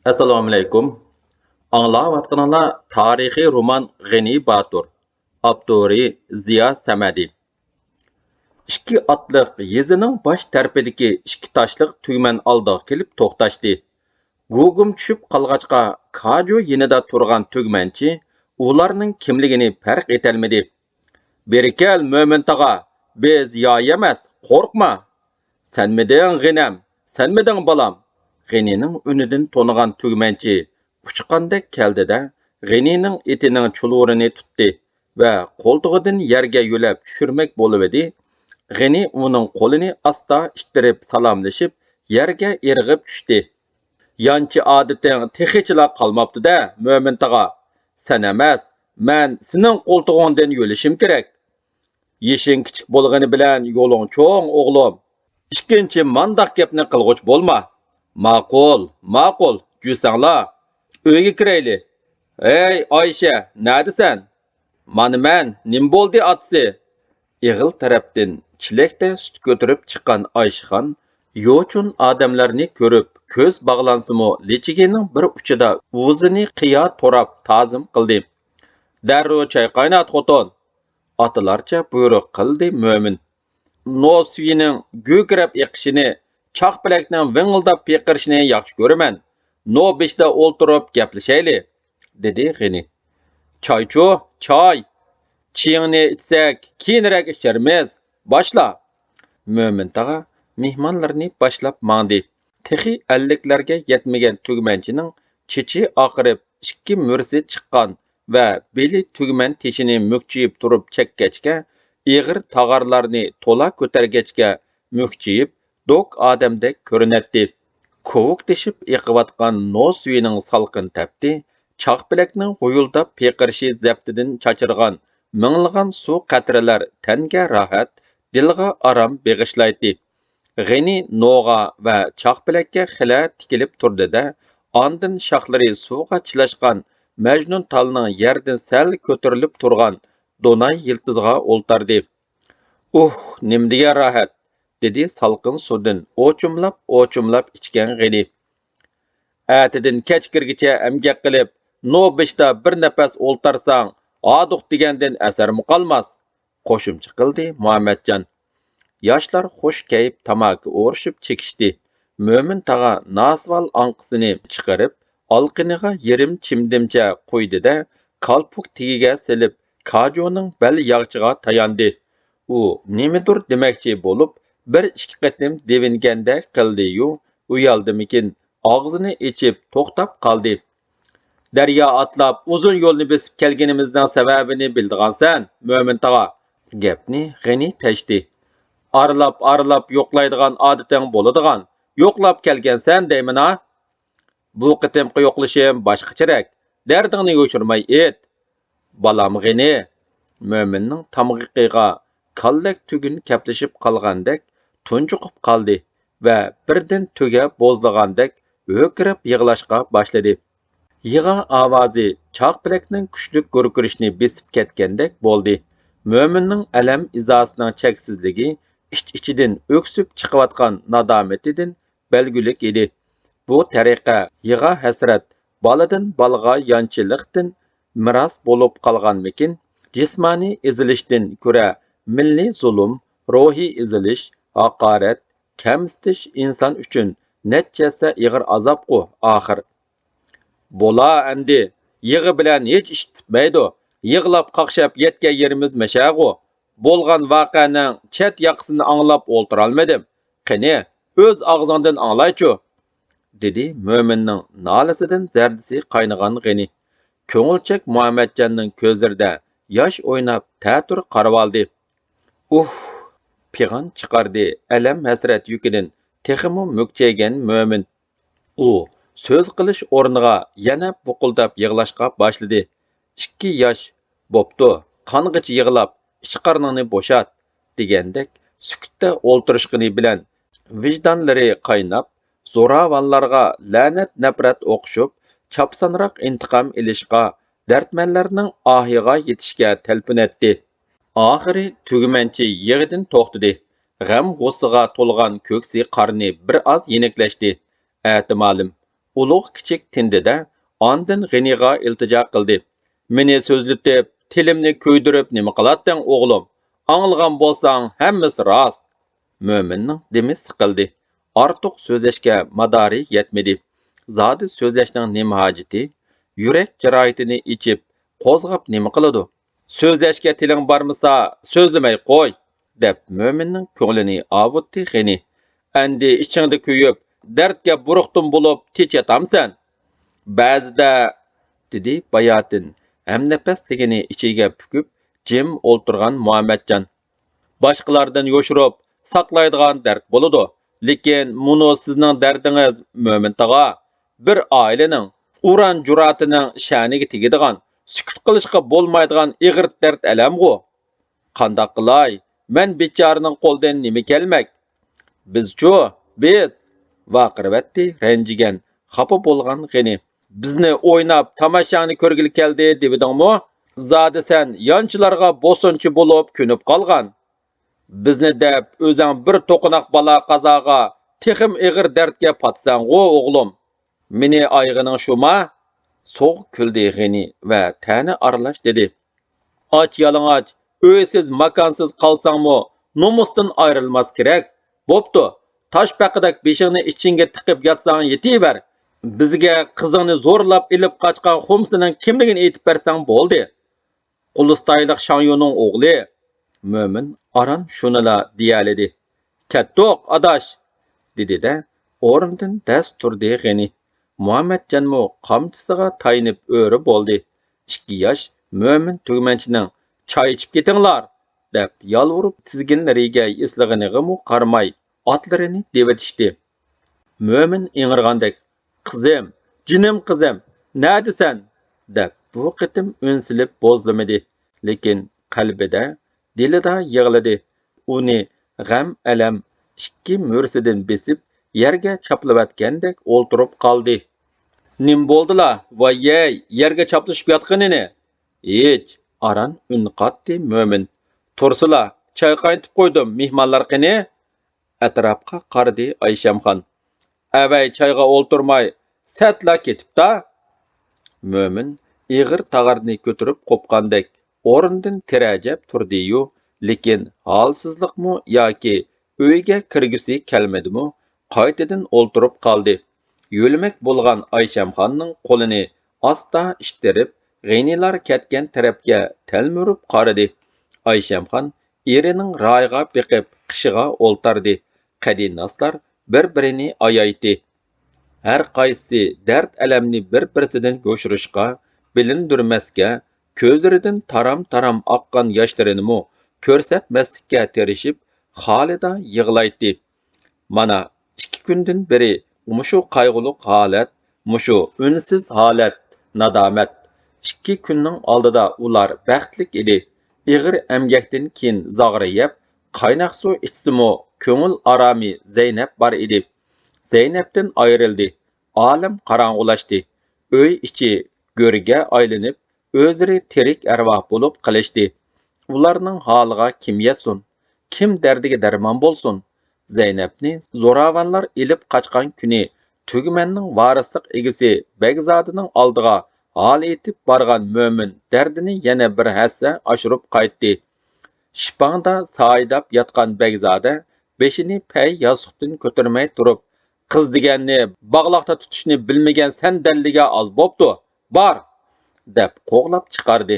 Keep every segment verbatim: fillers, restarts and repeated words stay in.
ئەسسالامۇئەلەيكۇم. ئاڭلاۋاتقىنىڭلار تارىخىي رومان غېنى باتۇر. ئاپتورى زىيا سەمەدى. ئىككى ئاتلىق يېزىنىڭ باش تەرىپىدىكى ئىككى تاشلىق تۈگمەن ئالدىغا كېلىپ توختاشتى. گۇگۇم چۈشۈپ قالغاچقا، كاجۇ يېنىدا تۇرغان تۈگمەنچى ئۇلارنىڭ كىملىكىنى پەرق ئېتەلمىدى. بېرىكەل، مۆمىن تاغا، بىز ياي ئەمەس، قورقما! سەنمىدىڭ، غېنەم؟ سەنمىدىڭ، بالام؟ غېنىنىڭ ئۈنىدىن تونۇغان تۈگمەنچى ئۇچقاندەك كەلدى-دە، غېنىنىڭ ئېتىنىڭ چۇلۇرىنى تۇتتى ۋە قولتۇقىدىن يەرگە يۆلەپ چۈشۈرمەك بولۇۋىدى. غېنى ئۇنىڭ قولىنى ئاستا ئىتتىرىپ سالاملىشىپ، يەرگە ئېرىغىپ چۈشتى. يانچى ئادىتىڭ تېخىچىلا قالماپتۇ-دە، مۆمىن تاغا. سەن ئەمەس، مەن سېنىڭ قولتۇقۇڭدىن يۆلىشىم كېرەك. يېشىڭ كىچىك بولغىنى بىلەن يولۇڭ چوڭ، ئوغلۇم. ئىككىنچى مانداق گەپنى قىلغۇچ بولما. ماقۇل، ماقۇل، جۈسەڭلار. ئۆيگە كىرەيلى. ھەي، ئايشە، نەدىسەن؟ مانا مەن، نېمە بولدى، ئاتىسى؟ ئېغىل تەرەپتىن چېلەكتە سۈت كۆتۈرۈپ چىققان ئايشىخان يوچۇن ئادەملەرنى كۆرۈپ، كۆز باغلانسىمۇ، لىچىگىنىڭ بىر ئۇچىدا ئۇۋىسىنى قىيا توراپ تازىم قىلدى. دەررۇ چاي قاينات، خوتۇن! ئاتىلارچە بۇيرۇق قىلدى مۆمىن. نو سۈيىنىڭ گۈركىرەپ ئېقىشىنى، چاقپەلەكنىڭ ۋىڭىلداپ پىقىرىشىنى ياخشى كۆرىمەن. نو بېشىدا ئولتۇرۇپ گەپلىشەيلى، دېدى غېنى. چايچۇ، چاي! چېيىڭنى ئىچسەك، كېيىنرەك ئىچەرمىز. باشلا! مۆمىن تاغا مېھمانلىرىنى باشلاپ ماڭدى. تېخى ئەللىكلەرگە يەتمىگەن تۈگمەنچىنىڭ چېچى ئاقىرىپ، ئىككى مۈرىسى چىققان ۋە بېلى تۈگمەن تېشىنى مۈكچىيىپ تۇرۇپ چەككەچكە، ئېغىر تاغارلارنى تولا كۆتەرگەچكە مۈكچىيىپ، دوك ئادەمدەك كۆرۈنەتتى. كوۋۇكلىشىپ ئېقىۋاتقان نو سۈيىنىڭ سالقىن تەپتى، چاقپەلەكنىڭ غۇيۇلداپ پىقىرىشى زەپتىدىن چاچرىغان مىڭلىغان سۇ قەترىلەر تەنگە راھەت، دىلغا ئارام بېغىشلايتتى. غېنى نوغا ۋە چاقپەلەككە خېلى تىكىلىپ تۇردى-دە، ئاندىن شاخلىرى سۇغا چىلاشقان مەجنۇن تالنىڭ يەردىن سەل كۆتۈرۈلۈپ تۇرغان دوناي يىلتىزىغا ئولتاردى. ئۇھ، نېمىدېگەن راھەت! دېدى سالقىن سۇدىن ئوچۇملاپ-ئوچۇملاپ ئىچكەن غېنى. ئەتىدىن كەچ كىرگىچە ئەمگەك قىلىپ، نو بېشىدا بىر نەپەس ئولتارساڭ، ھادۇق دېگەندىن ئەسەرمۇ قالماس، قوشۇمچە قىلدى مۇھەممەتجان. ياشلار خۇش كەيپ تاماكا ئورۇشۇپ چېكىشتى. مۆمىن تاغا ناسۋال ئاڭقىسىنى چىقىرىپ، ئالىقىنىغا يېرىم چىمدىمچە قۇيدى-دە، كالپۇك تېگىگە سېلىپ، كاجۇنىڭ بەل ياغىچىغا تاياندى. ئۇ نېمىدۇر دېمەكچى بولۇپ، بىر ئىككى قېتىم دېۋىنگەندەك قىلدى-يۇ، ئۇيالدىمىكىن، ئاغزىنى ئېچىپ توختاپ قالدى. دەريا ئاتلاپ ئۇزۇن يولنى بېسىپ كەلگىنىمىزنىڭ سەۋەبىنى بىلىدىغانسەن، مۆمىن تاغا. گەپنى غېنى تەشتى. ئارىلاپ-ئارىلاپ يوقلايدىغان ئادىتىڭ بولىدىغان. يوقلاپ كەلگەنسەن دەيمەن-ھا. بۇ قېتىمقى يوقلىشىم باشقىچىرەك. دەردىڭنى يوشۇرماي ئېيت. بالام غېنى. مۆمىننىڭ تامغىقىغا كاللەك تۈگۈن كەپلىشىپ قالغاندەك تۇنجۇقۇپ قالدى ۋە بىردىن تۆگە بوزلىغاندەك ھۆركىرەپ يىغلاشقا باشلىدى. يىغا ئاۋازى چاقپەلەكنىڭ كۈچلۈك گۈركىرىشىنى بېسىپ كەتكەندەك بولدى. مۆمىننىڭ ئەلەم ئىزاسىنىڭ چەكسىزلىكى ئىچ-ئىچىدىن ئۆكسۈپ چىقىۋاتقان نادامىتىدىن بەلگىلىك ئىدى. بۇ تەرىقە يىغا ھەسرەت بالىدىن بالىغا يانچىلىقتىن مىراس بولۇپ قالغانمىكىن؟ جىسمانىي ئېزىلىشتىن كۆرە مىللىي زۇلۇم، روھىي ئېزىلىش، ھاقارەت، كەمسىتىش ئىنسان ئۈچۈن نەچچە ھەسسە ئېغىر ئازابقۇ ئاخىر. بولا ئەمدى، يىغا بىلەن ھېچ ئىش پۈتمەيدۇ. يىغلاپ قاقشاپ يەتكەن يېرىمىز مەشەغۇ. بولغان ۋەقەنىڭ چەت ياقىسىنى ئاڭلاپ ئولتۇرالمىدىم. قېنى، ئۆز ئاغزىڭدىن ئاڭلايچۇ، دېدى مۆمىننىڭ نالىسىدىن زەردىسى قاينىغان غېنى. كۆڭۈلچەك مۇھەممەتجاننىڭ كۆزلىرىدە ياش ئويناپ، تەتۈر قارىۋالدى. ئۇھ! پىغان چىقاردى ئەلەم-ھەسرەت يۈكىدىن تېخىمۇ مۈكچەيگەن مۆمىن. ئۇ سۆز قىلىش ئورنىغا يەنە بۇقۇلداپ يىغلاشقا باشلىدى. ئىككى ياش، بوپتۇ، قانغىچە يىغلاپ، ئىچ-قارنىڭنى بوشات، دېگەندەك سۈكۈتتە ئولتۇرۇشقىنى بىلەن ۋىجدانلىرى قايناپ، زوراۋانلارغا لەنەت-نەپرەت ئوقۇشۇپ، چاپسانراق ئىنتىقام ئېلىشقا، دەردمەنلەرنىڭ ئاھىغا يېتىشكە تەلپۈنەتتى. ئاخىرى تۈگمەنچى يىغىدىن توختىدى. غەم-غۇسسىغا تولغان كۆكسى-قارنى بىر ئاز يېنىكلەشتى. ئەتىمالىم، ئۇلۇغ كىچىك تىندى-دە، ئاندىن غېنىغا ئىلتىجا قىلدى. مېنى سۆزلىتىپ، تىلىمنى كۆيدۈرۈپ نېمە قىلاتتىڭ، ئوغلۇم؟ ئاڭلىغان بولساڭ، ھەممىسى راست. مۆمىننىڭ دېمى سىقىلدى. ئارتۇق سۆزلەشكە مادارى يەتمىدى. زادى سۆزلەشنىڭ نېمە ھاجىتى؟ يۈرەك جاراھىتىنى ئېچىپ، قوزغاپ نېمە قىلىدۇ؟ سۆزلەشكە تىلىڭ بارمىسا، سۆزلىمەي قوي، دەپ مۆمىننىڭ كۆڭلىنى ئاۋۇتتى غېنى. ئەندى ئىچىڭدە كۆيۈپ، دەردكە بۇرۇقتىن بولۇپ تېچىياتامسەن؟ بەزىدە، دېدى باياتىن ھەمنەپەسلىكىنى ئىچىگە پۈكۈپ، جىم ئولتۇرغان مۇھەممەتجان. باشقىلاردىن يوشۇرۇپ ساقلايدىغان دەرد بولىدۇ. لېكىن مۇنۇ سىزنىڭ دەردىڭىز، مۆمىن تاغا. بىر ئائىلىنىڭ ئۇران-جۇراتىنىڭ شەنىگە تېگىدىغان، سۈكۈت قىلىشقا بولمايدىغان ئېغىر دەرد-ئەلەمغۇ. قانداق قىلاي؟ مەن بىچارىنىڭ قولىدىن نېمە كەلمەك؟ بىزچۇ، بىز! ۋارقىرىۋەتتى رەنجىگەن، خاپا بولغان غېنى. بىزنى ئويناپ، تاماشاڭنى كۆرگىلى كەلدى دېۋىدىڭمۇ؟ زادى سەن يانچىلارغا بوسۇنچى بولۇپ كۆنۈپ قالغان. بىزنى دەپ ئۆزەڭ بىر توقۇناق بالا-قازاغا، تېخىمۇ ئېغىر دەردكە پاتىسەنغۇ، ئوغلۇم. مېنى ئايىغىنىڭ شۇما؟ سوغۇق كۈلدى غېنى ۋە تەنە ئارىلاش دېدى. ئاچ-يالىڭاچ، ئۆيسىز-ماكانسىز قالساڭمۇ، نومۇستىن ئايرىلماس كېرەك. بوپتۇ، تاشپاقىدەك بېشىڭنى ئىچىڭگە تىقىپ ياتساڭ يېتىۋەر. بىزگە قىزىڭنى زورلاپ ئېلىپ قاچقان خۇمسىنىڭ كىملىكىنى ئېيتىپ بەرسەڭ بولدى. قۇلۇستايلىق شاڭيۇنىڭ ئوغلى. مۆمىن ئاران شۇنىلا دېيەلىدى. كەتتۇق، ئاداش! دېدى-دە، ئورنىدىن دەس تۇردى غېنى. مۇھەممەتجانمۇ قامچىسىغا تايىنىپ ئۆرە بولدى. ئىككى ياش مۆمىن تۈگمەنچىنىڭ «چاي ئىچىپ كېتىڭلار!» دەپ يالۋۇرۇپ تىزگىنلىرىگە يېسىلغىنىغىمۇ قارىماي، ئاتلىرىنى دېۋىتىشتى. مۆمىن ئىڭرىغاندەك، «قىزىم، جېنىم قىزىم، نەدىسەن؟» دەپ بۇ قېتىم ئۈن سېلىپ بوزلىمىدى، لېكىن قەلبىدە، دىلىدا يىغلىدى. ئۇنى غەم-ئەلەم ئىككى مۈرىسىدىن بېسىپ، يەرگە چاپلىۋەتكەندەك ئولتۇرۇپ قالدى. «نېمە بولدىلا؟ ۋاييەي، يەرگە چاپلىشىپ ياتقىنىنى!» «ھېچ.» ئاران ئۈن قاتتى مۆمىن. «تۇرسىلا، چاي قاينىتىپ قويدۇم، مېھمانلار قېنى؟» ئەتراپقا قارىدى ئايشەمخان. «ئەۋەي، چايغا ئولتۇرماي، سەتلا كېتىپتا.» مۆمىن ئېغىر تاغارنى كۆتۈرۈپ قوپقاندەك ئورنىدىن تىرەجەپ تۇردىيۇ، لېكىن ھالسىزلىقمۇ ياكى ئۆيگە كىرگۈسى كەلمىدىمۇ، قايتىدىن ئولتۇرۇپ قالدى. يۆلىمەك بولغان ئايشەمخاننىڭ قولىنى ئاستا ئىتتىرىپ، غېنىلار كەتكەن تەرەپكە تەلمۈرۈپ قارىدى. ئايشەمخان ئېرىنىڭ رايىغا بېقىپ قېشىغا ئولتاردى. قەدىناسلار بىر-بىرىنى ئايايتتى. ھەر قايسىسى دەرد-ئەلەمنى بىر-بىرسىدىن يوشۇرۇشقا، بىلىندۈرمەسكە، كۆزلىرىدىن تارام-تارام ئاققان ياشلىرىنىمۇ كۆرسەتمەسلىككە تىرىشىپ، خالىدا يىغلايتتى. مانا، ئىككى كۈندىن بېرى مۇشۇ قايغۇلۇق ھالەت، مۇشۇ ئۈنسىز ھالەت، نادامەت. ئىككى كۈننىڭ ئالدىدا ئۇلار بەختلىك ئىدى. ئېغىر ئەمگەكتىن كېيىن زاغرا يەپ، قايناق سۇ ئىچسىمۇ، كۆڭۈل ئارامى زەينەپ بار ئىدى. زەينەپتىن ئايرىلدى. ئالەم قاراڭغۇلاشتى. ئۆي ئىچى گۆرگە ئايلىنىپ، ئۆزلىرى تىرىك ئەرۋاھ بولۇپ قېلىشتى. ئۇلارنىڭ ھالىغا كىم يەتسۇن؟ كىم دەردىگە دەرمان بولسۇن؟ زەينەپنى زوراۋانلار ئېلىپ قاچقان كۈنى تۈگمەننىڭ ۋارىسلىق ئىگىسى بەگزادىنىڭ ئالدىغا ھال ئېيتىپ بارغان مۆمىن دەردىنى يەنە بىر ھەسسە ئاشۇرۇپ قايتتى. شىپاڭدا سايىداپ ياتقان بەگزادە بېشىنى پەي ياستۇقتىن كۆتۈرمەي تۇرۇپ، «قىز دېگەننى باغلاقتا تۇتۇشنى بىلمىگەن سەندەنلىگە ئاز بوپتۇ، بار!» دەپ قوغلاپ چىقاردى.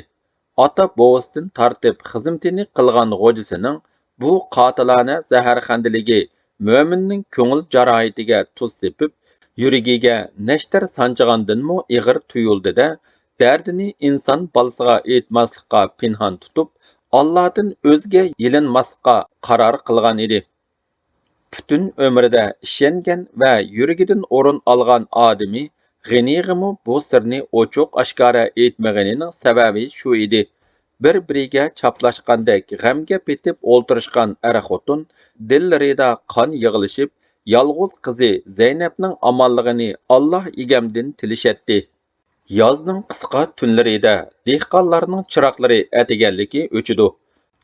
ئاتا-بوۋىسىدىن تارتىپ خىزمىتىنى قىلغان غوجىسىنىڭ بۇ قاتىلانە زەھەرخەندىلىكى مۆمىننىڭ كۆڭۈل جاراھىتىگە تۇز سېپىپ، يۈرىكىگە نەشتەر سانجىغاندىنمۇ ئېغىر تۇيۇلدى-دە، دەردىنى ئىنسان بالىسىغا ئېيتماسلىققا پىنھان تۇتۇپ، ئاللادىن ئۆزگە يېلىنماسلىققا قارار قىلغان ئىدى. پۈتۈن ئۆمرىدە ئىشەنگەن ۋە يۈرىكىدىن ئورۇن ئالغان ئادىمى غېنىغىمۇ بۇ سىرنى ئوچۇق-ئاشكارا ئېيتمىغىنىنىڭ سەۋەبى شۇ ئىدى. بىر-بىرىگە چاپلاشقاندەك غەمگە پېتىپ ئولتۇرۇشقان ئەر-خوتۇن دىللىرىدا قان يىغلىشىپ، يالغۇز قىزى زەينەپنىڭ ئامانلىقىنى ئاللا ئىگەمدىن تىلىشەتتى. يازنىڭ قىسقا تۈنلىرىدە دېھقانلارنىڭ چىراغلىرى ئەتىگەنلىكى ئۆچىدۇ.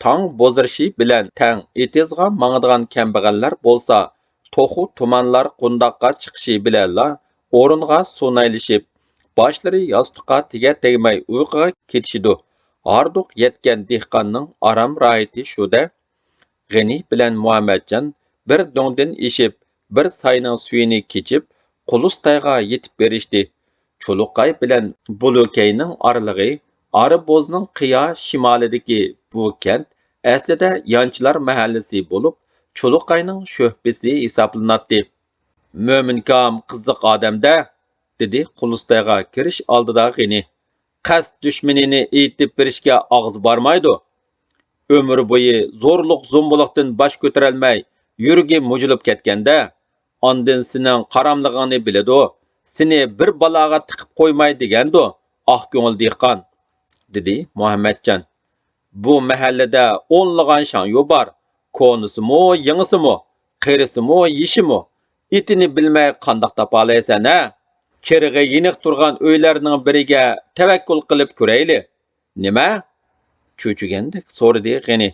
تاڭ بوزىرىشى بىلەن تەڭ ئېتىزغا ماڭىدىغان كەمبەغەللەر بولسا، توخۇ تۇمانلار قۇنداققا چىقىشى بىلەنلا ئورۇنغا سۇنايلىشىپ، باشلىرى ياستۇققا تېگەر تەگمەي ئۇيقۇغا كېتىشىدۇ. ھاردۇق يەتكەن دېھقاننىڭ ئارام راھىتى شۇ-دە. غېنى بىلەن مۇھەممەتجان بىر دۆڭدىن ئېشىپ، بىر ساينىڭ سۈيىنى كېچىپ، قۇلۇستايغا يېتىپ بېرىشتى. چۇلۇقاي بىلەن بۇلۇكەينىڭ ئارىلىقى ئارىبوزنىڭ قىيا شىمالىدىكى بۇ كەنت ئەسلىدە يانچىلار مەھەللىسى بولۇپ، چۇلۇقاينىڭ شۆھبىسى ھېسابلىناتتى. «مۆمىنكام قىزىق ئادەم-دە»، دېدى قۇلۇستايغا كىرىش ئالدىدا غېنى. «قەست دۈشمىنىنى ئېيتىپ بېرىشكە ئاغزى بارمايدۇ. ئۆمۈر بويى زورلۇق-زومبۇلۇقتىن باش كۆتۈرەلمەي، يۈرىكى مۇجۇلۇپ كەتكەندە، ئاندىن سېنىڭ قاراملىقىڭنى بىلىدۇ، سېنى بىر بالاغا تىقىپ قويماي دېگەندۇ، ئاق كۆڭۈل دېھقان»، دېدى مۇھەممەتجان. «بۇ مەھەللىدە ئونلىغان شاڭيۇ بار، كونىسىمۇ، يېڭىسىمۇ، قېرىسىمۇ، يېشىمۇ. ئېتىنى بىلمەي قانداق تاپالايسەن، ھە؟ چىرىغى يېنىق تۇرغان ئۆيلەرنىڭ بىرىگە تەۋەككۈل قىلىپ كۆرەيلى.» «نېمە؟» چۆچۈگەندەك سورىدى غېنى.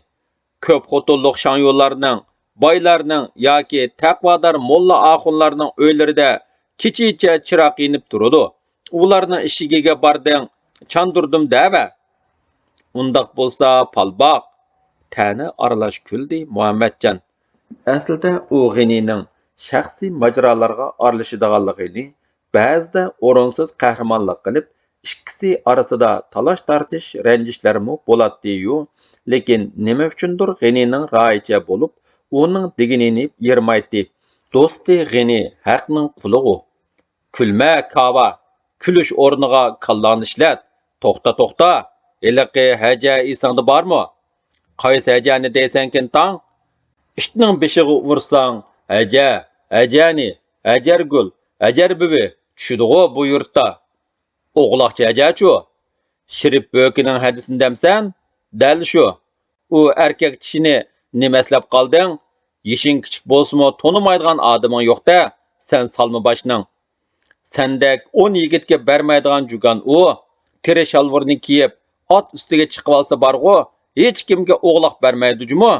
«كۆپ خوتۇنلۇق شاڭيۇلارنىڭ، بايلارنىڭ ياكى تەقۋادار موللا ئاخۇنلارنىڭ ئۆيلىرىدە كېچىچە چىراغ يېنىپ تۇرىدۇ. ئۇلارنىڭ ئىشىكىگە باردىڭ، چاندۇردۇم دەۋە.» «ئۇنداق بولسا پال باق.» تەنە ئارىلاش كۈلدى مۇھەممەتجان. ئەسلىدە ئۇ غېنىنىڭ شەخسىي ماجىرالارغا ئارىلىشىدىغانلىقىنى، بەزىدە ئورۇنسىز قەھرىمانلىق قىلىپ، ئىككىسى ئارىسىدا تالاش-تارتىش، رەنجىشلەرمۇ بولاتتى-يۇ، لېكىن نېمە ئۈچۈندۇر غېنىنىڭ راھىچە بولۇپ، ئۇنىڭ دېگىنىنى يىرمايتتى. دوستى غېنى ھەقنىڭ قۇلىغۇ. «كۈلمە، كاۋا! كۈلۈش ئورنىغا كاللاڭنى ئىشلەت! توختا، توختا! ھېلىقى ھەجە ئېسىڭدە بارمۇ؟» «قايسى ھەجەنى دەيسەنكىن تاڭ؟» «ئىتنىڭ بېشىغا ئۇرساڭ، ھەجە، ھەجەنى، ھەجەرگۈل، ھەجەر بۈۋى چۈشىدىغۇ بۇ يۇرتتا.» «ئوغلاقچە ھەجەچۇ؟ شېرىپ بۆكىنىڭ ھەدىسىنى دەمسەن؟» «دەل شۇ.» «ئۇ ئەركەك چىشىنى نېمە ئەسلەپ قالدىڭ؟ يېشىڭ كىچىك بولسىمۇ تونۇمايدىغان ئادىمىڭ يوق-دە، سەن سالما باشنىڭ. سەندەك ئون يىگىتكە بەرمەيدىغان جۇگان ئۇ. تېرە شالۋۇرنى كىيىپ، ئات ئۈستىگە چىقىۋالسا بارغۇ، ھېچكىمگە ئوغلاق بەرمەيدۇ جۇمۇ.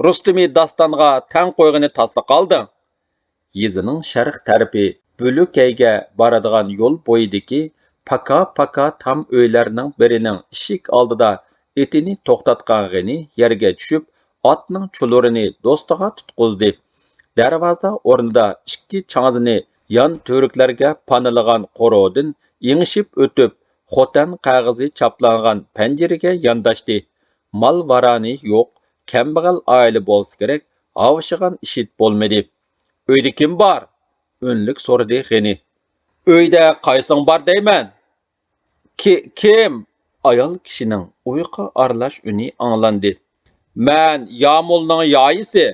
رۇستۇمى داستانغا تەڭ قويغىنى تاسلا قالدىڭ.» يېزىنىڭ شەرق تەرىپى بۆلۈكەيگە بارىدىغان يول بويىدىكى پاكا-پاكا تام ئۆيلەرنىڭ بىرىنىڭ ئىشىك ئالدىدا ئېتىنى توختاتقان غېنى يەرگە چۈشۈپ، ئاتنىڭ چۇلۇرىنى دوستىغا تۇتقۇزدى. دەرۋازا ئورنىدا ئىككى چاڭزىنى يان تۈۋرۈكلەرگە پانىلىغان قورۇدىن ئېڭىشىپ ئۆتۈپ، خوتەن قەغىزى چاپلانغان پەنجىرىگە يانداشتى. مال-ۋارانى يوق، كەمبەغەل ئائىلە بولسا كېرەك، ھاۋشىغان ئىشىك بولمىدى. «ئۆيدە كىم بار؟» ئۈنلۈك سورىدى غېنى. «ئۆيدە قايسىڭ بار دەيمەن؟» «كى-، كىم؟» ئايال كىشىنىڭ ئۇيقۇ ئارىلاش ئۈنى ئاڭلاندى. «مەن يامۇلنىڭ يايىسى.»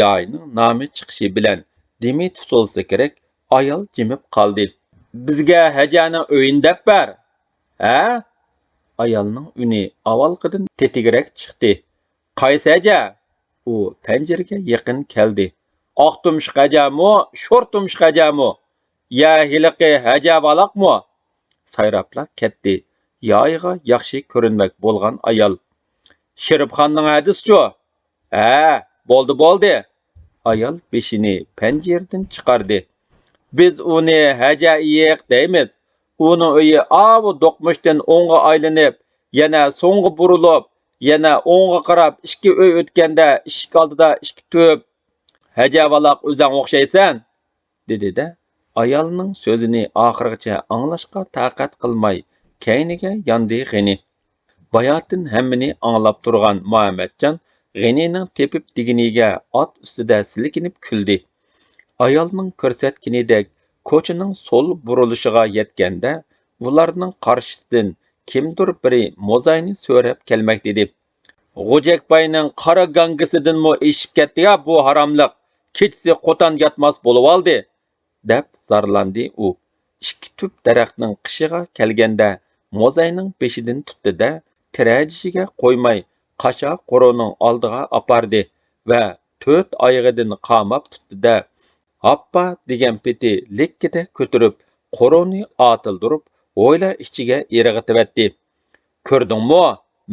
يايىنىڭ نامى چىقىشى بىلەن دېمى تۇتۇلسا كېرەك، ئايال جىمىپ قالدى. «بىزگە ھەجەنىڭ ئۆيىنى دەپ بەر.» «ھە؟» ئايالنىڭ ئۈنى ئاۋۋالقىدىن تېتىكرەك چىقتى. «قايسى ھەجە؟» ئۇ پەنجىرىگە يېقىن كەلدى. «ئاق تۇمشۇق ھەجەمۇ، شور تۇمشۇق ھەجەمۇ؟ يا ھېلىقى ھەجە بالاقمۇ؟» سايراپلا كەتتى يايىغا ياخشى كۆرۈنمەك بولغان ئايال. «شېرىپخاننىڭ ھەدىسىچۇ؟» «ھە، بولدى، بولدى.» ئايال بېشىنى پەنجىرىدىن چىقاردى. «بىز ئۇنى ھەجە ئېيىق دەيمىز. ئۇنىڭ ئۆيى ئاۋۇ دوقمۇشتىن ئوڭغا ئايلىنىپ، يەنە سوڭغا بۇرۇلۇپ، يەنە ئوڭغا قاراپ ئىككى ئۆي ئۆتكەندە ئىشىك ئالدىدا ئىككى تۈپ.» «ھەجە بالاق ئۆزەڭ ئوخشايسەن.» دېدى-دە، ئايالنىڭ سۆزىنى ئاخىرغىچە ئاڭلاشقا تاقەت قىلماي، كەينىگە ياندى غېنى. باياتىن ھەممىنى ئاڭلاپ تۇرغان مۇھەممەتجان غېنىنىڭ تېپىپ دېگىنىگە ئات ئۈستىدە سىلكىنىپ كۈلدى. ئايالنىڭ كۆرسەتكىنىدەك كوچىنىڭ سول بۇرۇلۇشىغا يەتكەندە، ئۇلارنىڭ قارشىسىدىن كىمدۇر بىرى موزاينى سۆرەپ كەلمەكتە ئىدى. «غوجەك باينىڭ قارا گاڭگىسىدىنمۇ ئېشىپ كەتتى-يا بۇ ھاراملىق، كېچىسى قوتان ياتماس بولۇۋالدى!» دەپ زارلاندى ئۇ. ئىككى تۈپ دەرەخنىڭ قېشىغا كەلگەندە، موزاينىڭ بېشىدىن تۇتتى-دە، تىرەجىشىگە قويماي، قاچا قورۇنىڭ ئالدىغا ئاپاردى ۋە تۆت ئايىغىدىن قاماپ تۇتتى-دە، ھاپپا دېگەن پېتى لىككىدە كۆتۈرۈپ، قورۇنى ئاتىلدۇرۇپ، ھويلا ئىچىگە ئىرغىتىۋەتتى. «كۆردۈڭمۇ؟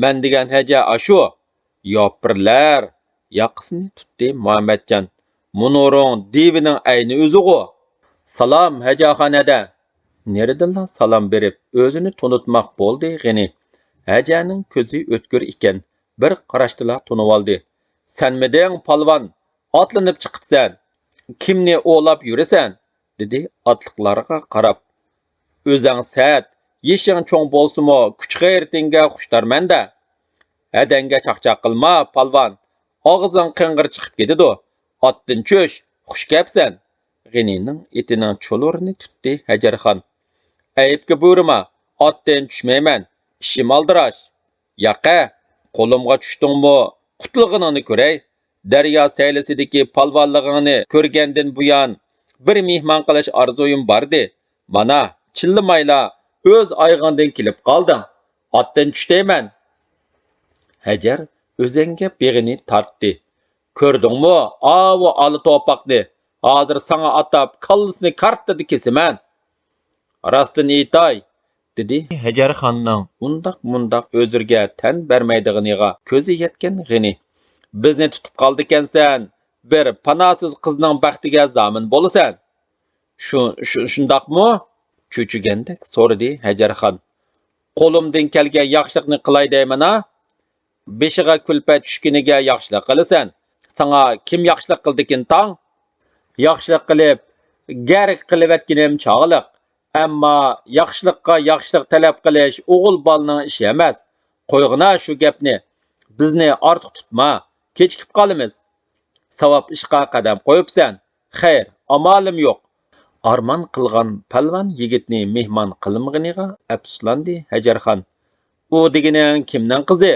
مەن دېگەن ھەجە ئاشۇ!» «ياپىرلەر!» ياقىسىنى تۇتتى مۇھەممەتجان. «مۇنۇرۇڭ دىۋىنىڭ ئەينى ئۆزىغۇ!» سالام، ھەجەخان ھەدە! نېرىدىنلا سالام بېرىپ، ئۆزىنى تونۇتماق بولدى غېنى. ھەجەنىڭ كۆزى ئۆتكۈر ئىكەن، بىر قاراشتىلا تونۇۋالدى. سەنمىدىڭ، پالۋان؟ ئاتلىنىپ چىقىپسەن. كىمنى ئوۋلاپ يۈرىسەن؟ دېدى ئاتلىقلارغا قاراپ. ئۆزەڭ سەت، يېشىڭ چوڭ بولسىمۇ، كۈچ-غەيرىتىڭگە خۇشتارمەن-دە. ھەدەڭگە چاقچاق قىلما، پالۋان. ئاغزىڭ قىڭغىر چىقىپ كېتىدۇ. ئاتتىن چۈش، خۇش كەپسەن. غېنىنىڭ ئېتىنىڭ چۇلۇرىنى تۇتتى ھەجەرخان. ئەيىبكە بۇيرۇما، ئاتتىن چۈشمەيمەن، ئىشىم ئالدىراش. ياقە، قولۇمغا چۈشتۈڭمۇ، قۇتۇلغىنىڭنى كۆرەي. دەريا سەيلىسىدىكى پالۋانلىقىڭنى كۆرگەندىن بۇيان، بىر مېھمان قىلىش ئارزۇيۇم باردى. مانا، چىللىمايلا، ئۆز ئايىغىڭدىن كېلىپ قالدىڭ. ئاتتىن چۈش دەيمەن. ھەجەر ئۆزەڭگە بېغىنى تارتتى. كۆردۈڭمۇ، ئاۋۇ ئالا توپاقنى؟ ھازىر ساڭا ئاتاپ، كاللىسىنى كارتىدا كېسىمەن. راستىنى ئېيتاي، دېدى ھەجەرخاننىڭ ئۇنداق-مۇنداق ئۆزرىگە تەن بەرمەيدىغىنىغا كۆزى يەتكەن غېنى. بىزنى تۇتۇپ قالىدىكەنسەن، بىر پاناسىز قىزنىڭ بەختىگە زامىن بولىسەن. شۇ، شۇ، شۇنداقمۇ؟ چۆچۈگەندەك سورىدى ھەجەرخان. قولۇمدىن كەلگەن ياخشىلىقنى قىلاي دەيمەنا؟ بېشىغا كۈلپەت چۈشكىنىگە ياخشىلىق قىلىسەن. ساڭا كىم ياخشىلىق قىلدىكىن تاڭ؟ ياخشىلىق قىلىپ، گەر قىلىۋەتكىنىم چاغلىق. ئەمما ياخشىلىققا ياخشىلىق تەلەپ قىلىش ئوغۇل بالىنىڭ ئىشى ئەمەس. قويغىنا شۇ گەپنى. بىزنى ئارتۇق تۇتما. كېچىكىپ قالىمىز. ساۋاب ئىشقا قەدەم قويۇپسەن. خەير، ئامالىم يوق. ئارمان قىلغان پالۋان يىگىتنى مېھمان قىلمىغىنىغا ئەپسۇسلاندى ھەجەرخان. ئۇ دېگىنىڭ كىمنىڭ قىزى؟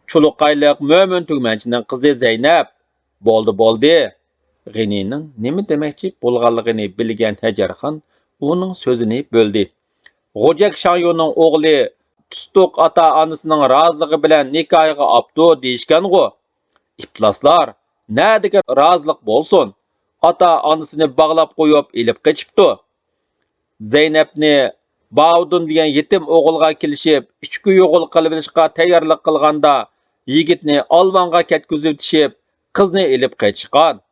چۇلۇقايلىق مۆمىن تۈگمەنچىنىڭ قىزى زەينەپ. بولدى، بولدى. غېنىنىڭ نېمە دېمەكچى بولغانلىقىنى بىلگەن ھەجەرخان ئۇنىڭ سۆزىنى بۆلدى. غوجەك شاڭيۇنىڭ ئوغلى تۇستۇق ئاتا-ئانىسىنىڭ رازىلىقى بىلەن نىكاھىغا ئاپتۇ دېيىشكەنغۇ؟ ئىپلاسلار، نەدىكى رازىلىق بولسۇن؟ ئاتا-ئانىسىنى باغلاپ قويۇپ ئېلىپ قېچىپتۇ. زەينەپنى باۋۇدۇن دېگەن يېتىم ئوغۇلغا كېلىشىپ، ئىچ كۈيئوغۇل قىلىۋېلىشقا تەييارلىق قىلغاندا، يىگىتنى ئالۋاڭغا كەتكۈزۈۋېتىشىپ، قىزنى ئېلىپ قېچىشقان،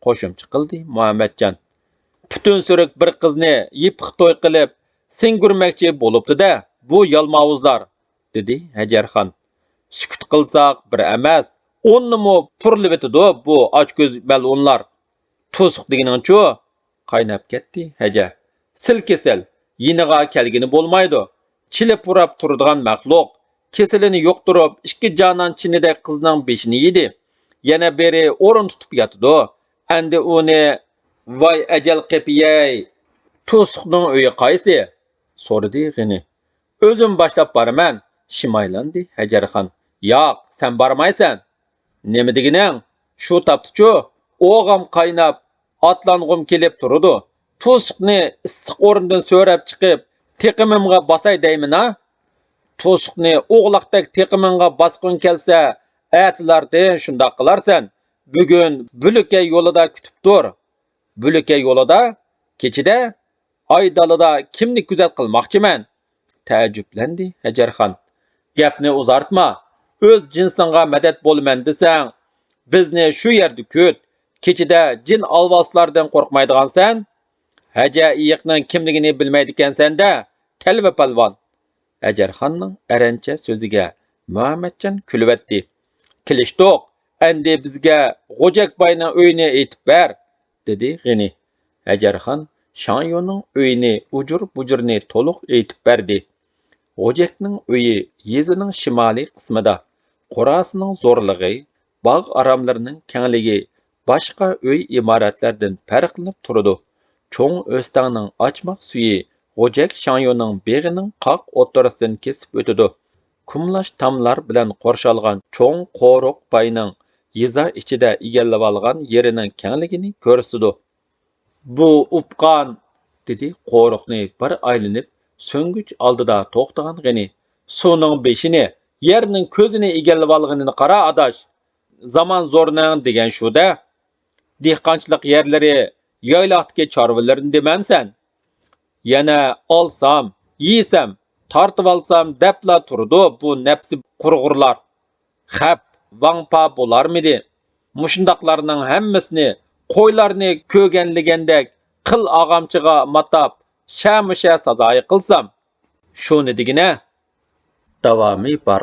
قوشۇمچە قىلدى مۇھەممەتجان. پۈتۈن سۈرۈك بىر قىزنى يېپىق توي قىلىپ، سىڭگۈرمەكچى بولۇپتۇ-دە، بۇ يالماۋۇزلار، دېدى ھەجەرخان. سۈكۈت قىلساق بىر ئەمەس، ئوننىمۇ پۇرلىۋېتىدۇ بۇ ئاچكۆز مەلئۇنلار. توسۇق دېگىنىڭچۇ؟ قايناپ كەتتى ھەجە. سىل كېسەل، يېنىغا كەلگىنى بولمايدۇ. چىلە پۇراپ تۇرىدىغان مەخلۇق. كېسىلىنى يۇقتۇرۇپ، ئىككى جانان چىنىدەك قىزنىڭ بېشىنى يېدى. يەنە بىرى ئورۇن تۇتۇپ ياتىدۇ. ئەندى ئۇنى، ۋاي ئەجەل قېپىيەي! توسۇقنىڭ ئۆيى قايسى؟ سورىدى غېنى. ئۆزۈم باشلاپ بارىمەن، شىمايلاندى ھەجەرخان. ياق، سەن بارمايسەن. نېمە دېگىنىڭ؟ شۇ تاپتىچۇ، ئوغام قايناپ، ئاتلانغۇم كېلىپ تۇرىدۇ. توسۇقنى ئىسسىق ئورۇندىن سۆرەپ چىقىپ، تېقىمىمغا باساي دەيمىنا؟ توسۇقنى ئوغلاقتەك تېقىمىڭغا باسقۇڭ كەلسە، ئەتىلەردىن شۇنداق قىلارسەن. بۈگۈن بۆلىكەي يولىدا كۈتۈپ تۇر. بۆلىكەي يولىدا؟ كېچىدە؟ ئاي دالىدا كىمنى كۆزەت قىلماقچىمەن؟ تەئەججۈپلەندى ھەجەرخان. گەپنى ئۇزارتما. ئۆز جىنسىڭغا مەدەت بولىمەن دېسەڭ، بىزنى شۇ يەردە كۈت. كېچىدە جىن ئالۋاستىلاردىن قورقمايدىغانسەن؟ ھەجە ئېيىقنىڭ كىملىكىنى بىلمەيدىكەنسەن-دە، تەلۋە پالۋان. ھەجەرخاننىڭ ئەرەنچە سۆزىگە مۇھەممەتجان كۈلۈۋەتتى. كېلىشتۇق، ئەندى بىزگە غوجەك باينىڭ ئۆيىنى ئېيتىپ بەر، دېدى غېنى. ھەجەرخان شاڭيۇنىڭ ئۆيىنى ئۇجۇر-بۇجۇرىنى تولۇق ئېيتىپ بەردى. غوجەكنىڭ ئۆيى يېزىنىڭ شىمالىي قىسمىدا. قوراسىنىڭ زورلۇقى، باغ-ئاراملىرىنىڭ كەڭلىكى باشقا ئۆي-ئىمارەتلەردىن پەرقلىنىپ تۇرىدۇ. چوڭ ئۆستەڭنىڭ ئاچماق سۈيى غوجەك شاڭيۇنىڭ بېغىنىڭ قاق ئوتتۇرىسىدىن كېسىپ ئۆتىدۇ. كۇملاش تاملار بىلەن قورشالغان چوڭ قورۇق باينىڭ يېزا ئىچىدە ئىگىلىۋالغان يېرىنىڭ كەڭلىكىنى كۆرسىتىدۇ. بۇ ئۇپقان، دېدى قورۇقنى بىر ئايلىنىپ، سۈڭگۈچ ئالدىدا توختىغان غېنى. سۇنىڭ بېشىنى، يەرنىڭ كۆزىنى ئىگىلىۋالغىنىنى قارا، ئاداش. زامان زورنىڭ دېگەن شۇ-دە. دېھقانچىلىق يەرلىرى، يايلاقتىكى چارۋىلىرىنى دېمەمسەن؟ يەنە ئالسام، يېسەم، تارتىۋالسام دەپلا تۇرىدۇ بۇ نەپسى قۇرغۇرلار. خەپ، ۋاڭپا بولارمىدى؟ مۇشۇنداقلارنىڭ ھەممىسىنى قويلارنى كۆگەنلىگەندەك قىل ئاغامچىغا ماتاپ، شەمۇشە سازايى قىلسام. شۇنى دېگىنە. داۋامى بار